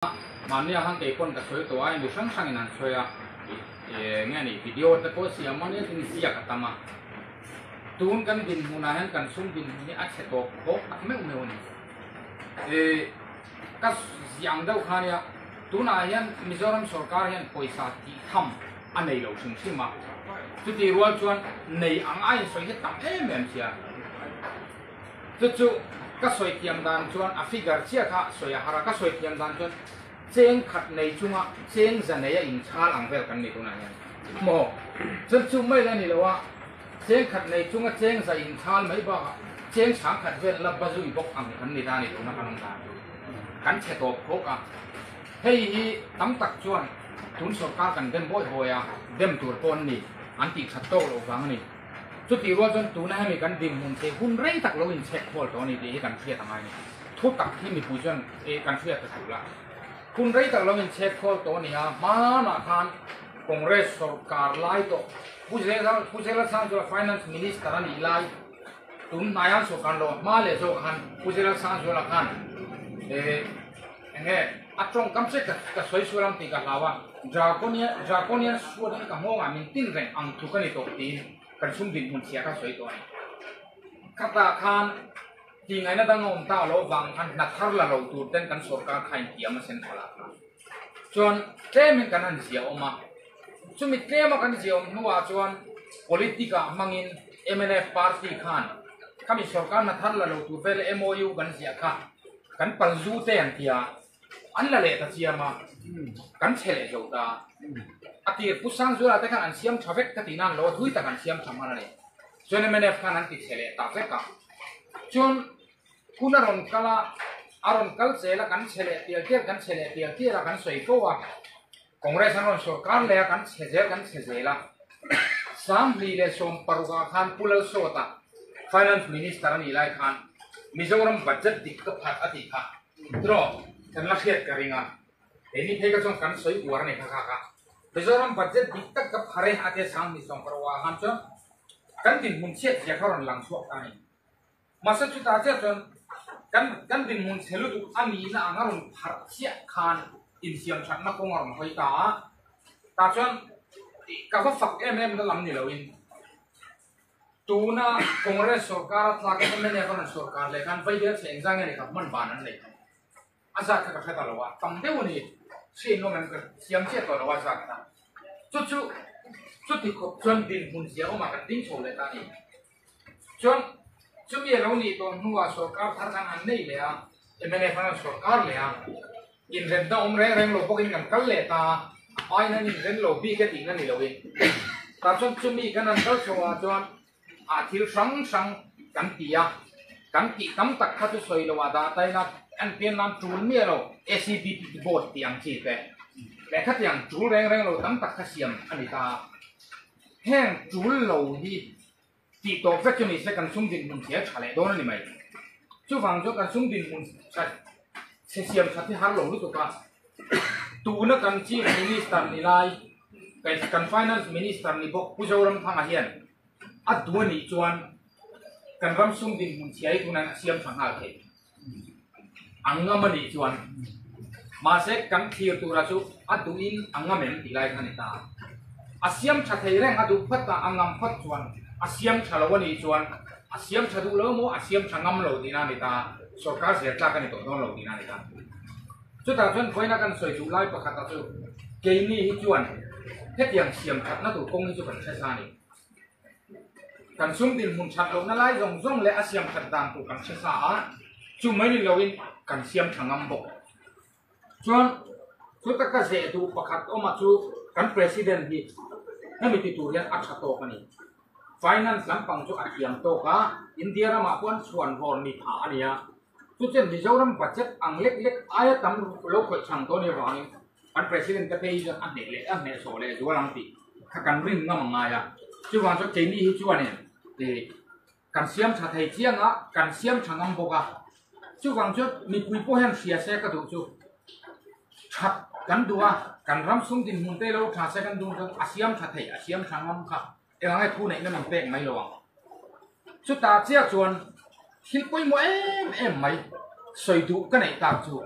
Mahnia khan kei pawn ka sawi tawh a, mi hrang hrangin an sawi a, nge ni video te pawh siam a nia tin ziak a tam a. Tun kan dinhmunah hian kan sum dinhmun hi a chhe tawp khawk tak meuh meuh a ni. Ka ziah ang deuh kha nia, tunah hian Mizoram sorkar hian pawisa tih tham a nei lo hrim hrim a, chutih rual chuan nei ang a insawi hi tam em em sia. Chu chu ka sawi thiam dan chuan a figure chiah kha sawi a har a, ka sawi thiam dan chuan cheng khat nei chunga cheng za nei a inchhal ang vel kan ni tunah hian maw? Chuan chu mai la ni lo a, cheng khat nei chunga cheng za inchhal mai bakah cheng sang khat vel la bazui bawk ang kan ni ta ni tuna kan awm dan chu kan chhe tawp khawk a. Hei hi tam tak chuan tun sorkar kan dem bawi bawi a, dem tur pawh an ni, an tih that tawk loh vang a ni. Chutih rual chuan tuna hemi kan dinhmun thei hun rei tak lo inchhek khawl tawh a ni tih hi kan hriat a ngai a ni. Thu tak hi mipui chuan eh kan hriat ta tul a. Hun rei tak lo inchhek khawl tawh a ni a, hmanah khan Congress sorkar lai tawh Pu Zela Pu Zela Sangzuala Finance Minister a nih lai tun hnaiah an sorkar lo a, hma leh zawk khan Pu Zela Sangzuala khan eh enge a tawngkam che ka sawi sual ang tih ka hlau a. Draconian Draconian suat in ka nghawngah min tin reng ang tluk a ni tawh tiin kan sum dinhmun chhia kha sawi tawh a ni. Khatah khan tih ngaihna dang a awm ta lo vang khan hna thar la lo tur ten kan sorkar kha intiam a sen thala kha chuan tlemin kan han zia awm a, chumi tlema kan zia awm hnuah chuan politic ah hmangin mnf party khan khami sorkar hna thar la lo tur vel MOU kan ziah kha kan palzu te an ti a. An la leh ta chiam a, kan chhe leh zo ta. A tir Pu Sangzuala te khan an siam tha vek ka tih nan lo a, thui tak an siam tha hman a ni. Chuan mnf khan an ti chhe leh ta vek a. Chuan hun a rawn kal a, a rawn kal zel a, kan chhe leh tial tial, kan chhe leh tial tial a, kan sawi fo a. Congress an rawn sawrkar leh a, kan chhe zel, kan chhe zel a. 2016 ah khan Pu Lalsawta Finance Minister a nih lai khan Mizoram budget dik ka phat a tih kha. Draw kan la hriat ka ring a, he ni phei ka chuan kan sawi uar a ni kha kha kha. Mizoram budget dik tak ka phar e a tia sang ni sawm parua han chuan kan dinhmun chhiat zia kha rawn lang chhuak ta a ni. Mahse chutah chiah chuan kan kan dinhmun chhe lutuk a nihna ang a rawn pharh chiah khan insiam thatna kawng a rawn hawi ta a, tah chuan ka va fak em em na lam ni loin Tuna Congress sorkar a tlak in mnf a rawn sorkar leh khan Vaibel chhe engzah nge ni kha hman ban an nei kha a zat kha ka hre ta lo a, tam deuh a ni hriat nawm em ka thiam chiah tawh lo a zat kha. Chu chu chuti khawp chuan dinhmun zia awmah kan ding chho leh ta a ni. Chuan chumi a lo nih tawh hnuah sorkar thar khan an nei leh a, mnf an rawn sorkar leh a, inremna awm reng reng lo bawkin kan kal leh ta a, a hmain an inrem lo bik a tihna ni loin. Tah chuan chumi kan han kal chho ah chuan ah thil hrang hrang kan ti a, kan tih tam tak kha chu sawi lo ah dah ta ila an pian nan tul miah lo SEDP board tih ang chi te leh khatiang tul reng reng lo tam tak kha siam a ni ta a. Heng tul lo hi Tih tawp vek chu ni se kan sum dinhmun chhe a tha leh dawn a ni mai. Chuvang chuan kan sum dinhmun that chhe siam that hi har lo lutuk a. Tuna kan Chief Minister ni lai, kan Finance Minister ni bawk Pu Zoramthanga hian a duh a nih chuan kan ram sum dinhmun chhia hi tunah hian a siam tha nghal thei. A ngam a nih chuan mahse kan thlir tura chu a duhin a ngam em tih lai kha a ni ta. A siam tha thei reng a duh phawt a, a ngam phawt chuan a siam tha lo a nih chuan a siam tha duh lo emaw a siam tha ngam lo tihna a ni ta, sorkar zel tlak a ni tawh dawn lo tihna a ni ta. Chutah chuan vawiina kan sawi duh lai pakhata chu keini hi chuan hetiang siam thatna tur kawng hi chu kan hre sa a ni. Kan sum dinhmun that lohna lai zawng zawng leh a siam that dan tur kan hre sa a, chu mai ni loin kan siam tha ngam bawk. Chuan chuta ka zeh duh pakhat awmah chu kan President hi hemi ti tur hian a tha tawk a ni. Finance lampang chu a thiam tawk a, India ramah pawh an chhuan vawr ni phah a ni a. Chu chuan Mizoram budget ang lek lek aia tam lo khawih chhang dawn avangin Kan President te phei hi chuan a hneh leh a hneh sawh leh zual ang tih kha kan rin ngam a ngai a. Chuvang chuan keini hi chuanin ih kan siam tha thei chiang a, kan siam tha ngam bawk a. Chuvang chuan mipui pawh hian hria se ka duh chu that kan duh a, kan ram sum dinhmun te lo tha se kan duh chuan a siam tha thei, a siam tha ngam kha eng ang nge thu neihna min pek mai lo ang. Chutah chiah chuan thil pawimawh em em mai sawi duh ka neih tak chu.